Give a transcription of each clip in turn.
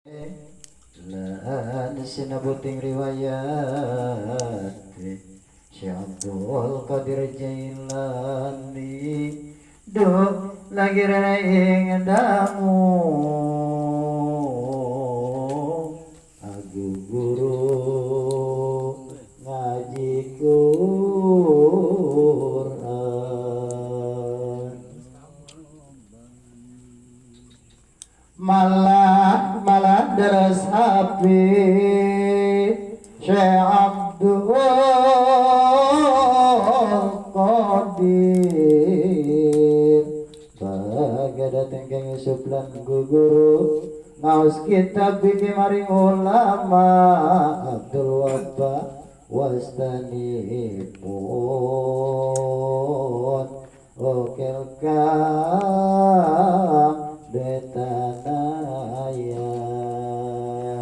Lan sinabuting riwayat Syekh Abdul Qadir Jailani do lagi ing dangu agu guru ngaji Quran malah malah deres api Syekh Abdul Qadir baga dateng kang Yusuf lan guru ngaos kitab iki maring ulama Abdul Wahab wastanipun okel kang detanaya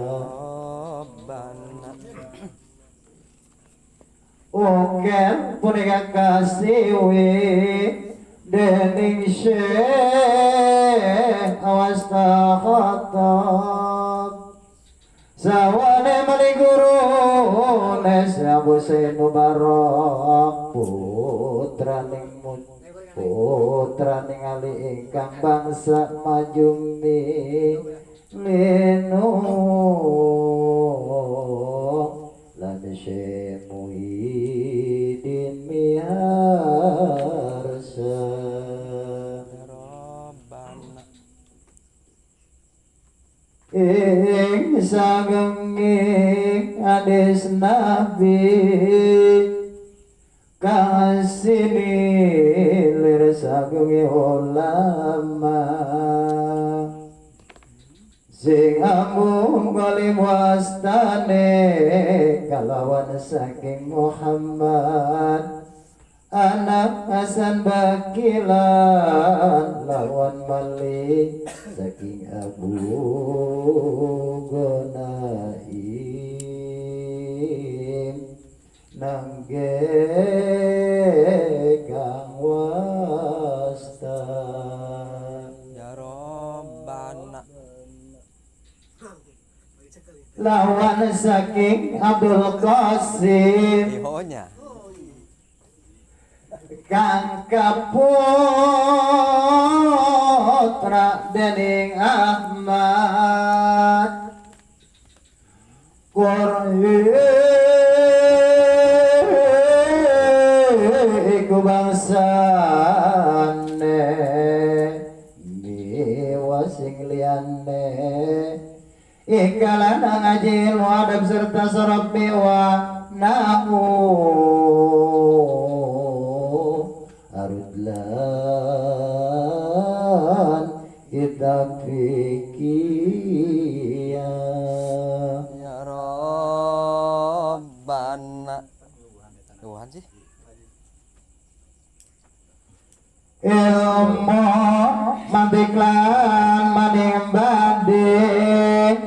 Rabbana okel punika kasiwi dening Syekh Awasta Khattab sawane mali guru Abu Said Mubarak putraning putraning ali ingkang bangsa majumi linu lan Syekh Muhyiddin miharsa Rabbana ing sagenging hadis Nabi kasini lir sagunge ulama sing amung galim wastane kalawan saking Muhammad anak Hasan Bakilan lawan Malik saking Abu Gonaim nangge kang wasta Ya Rabbana lawan saking Abdul Qasim Ihonya kang kaputra dening Ahmad Qur'i iku bangsane miwa sing liyane ikalan ngaji ilmu adab serta sorab miwa nahu arudlan kitab fikih Ya Rabbana Tuhan sih ilmu mantiklan maning banding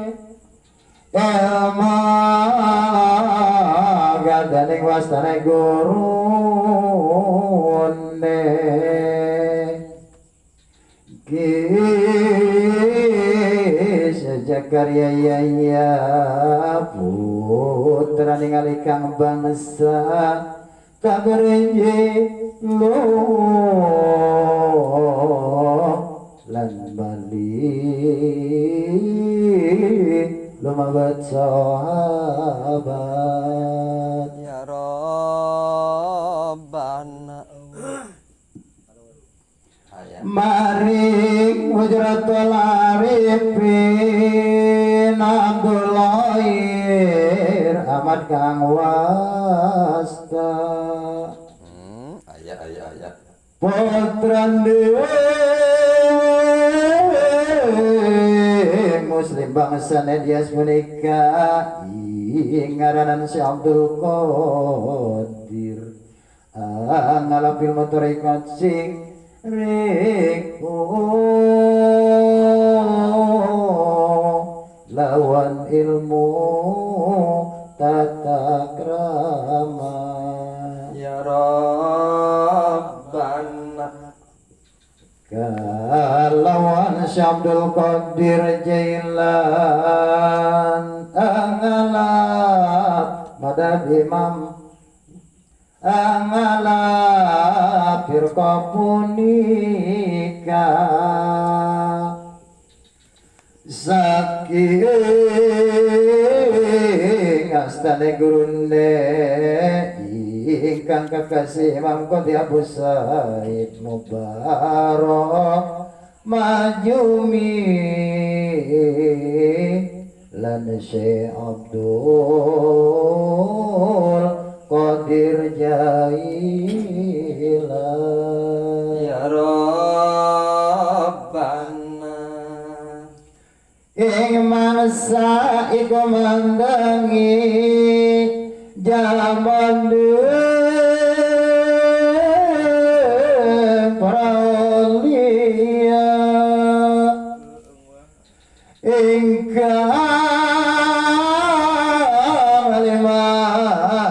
ilmu gadaning wastane gurune ki sejak karya ya ya putra ningali kang bangsa tak berenji lu lan bali lumabat sahabat Ya Rabbana maring hujratul arifin Abdul Khair Ahmad kang wasta Ayah ayah ayah putrane muslim bangsa Dias punika ing ngaranan Syekh Abdul Qadir ngalap ilmu tarekat sing riku lawan ilmu tata krama Ya Rabbana kalawan Syabdul Qadir Jailan angalap madad imam angalap firqa punika saking astane gurune ingkang kekasih Imam Qadi Abu Said Mubarak Majumi lan Syekh Abdul Qadir Jailan Ya Rabbana ing mangsa iku mandangi jaman para aulia ingkang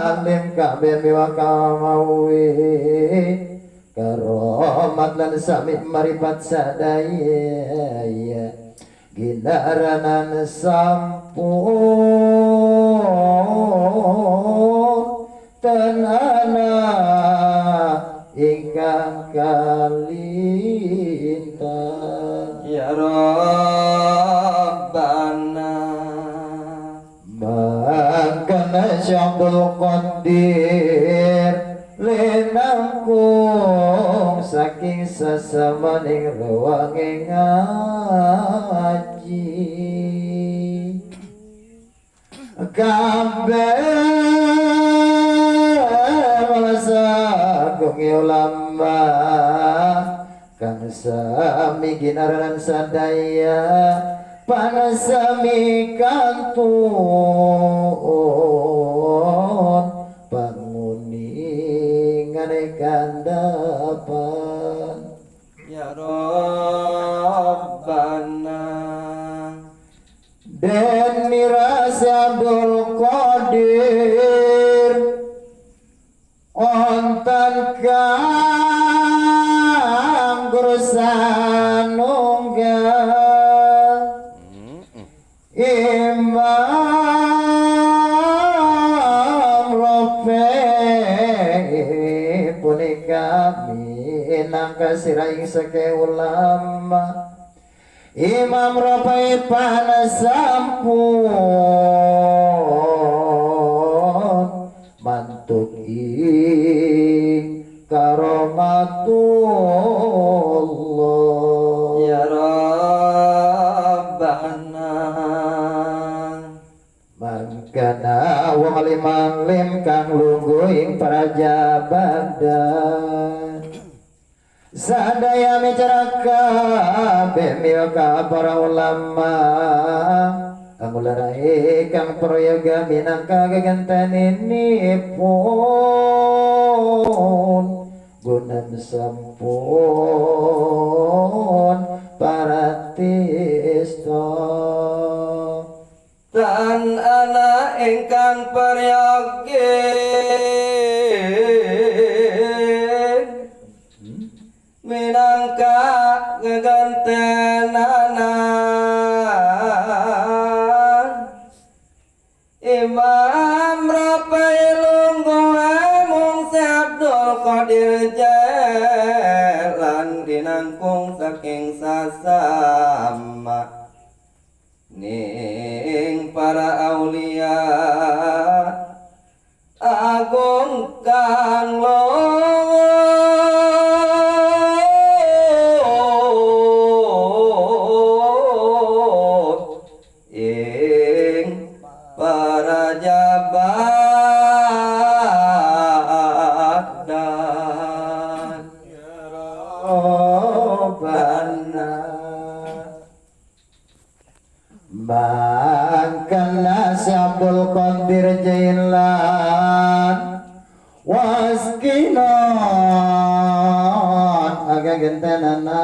alim kabeh miwa kamawi karomat lan sami maripat sadaya ginaranan sampun tenana ingkang kalintan Ya Rabbana mangkana Syabdul Qadir linangkung saking sasamaning rewange ngaji kabeh malasagung ulama kang sami ginaranan sadaya panasami kantun panguningane kandapan Ya Rabbana den miras Abdul Qadir onten kang guru sanunggal Imam Rofe punika minangka siraing seke ulama Imam Rofe panasampun mantuk ing karomatullah Ya Rabbana mangkana wong alim kang lungguh ing praja Baghdad sadaya micara kabeh miwaka para ulama kang ularae kang prayoga minangka gegenteninipun gunan sampun paratista tan ana ingkang prayogi minangka gegantenana Imam Rapai lungguhe mung Abdul Qadir Jailan dinangkung saking sasama ning para aulia agung kang luhur ing para jabatan Ya Rabbana mangkana Abdul Qadir Jailan waskinan aga gentenana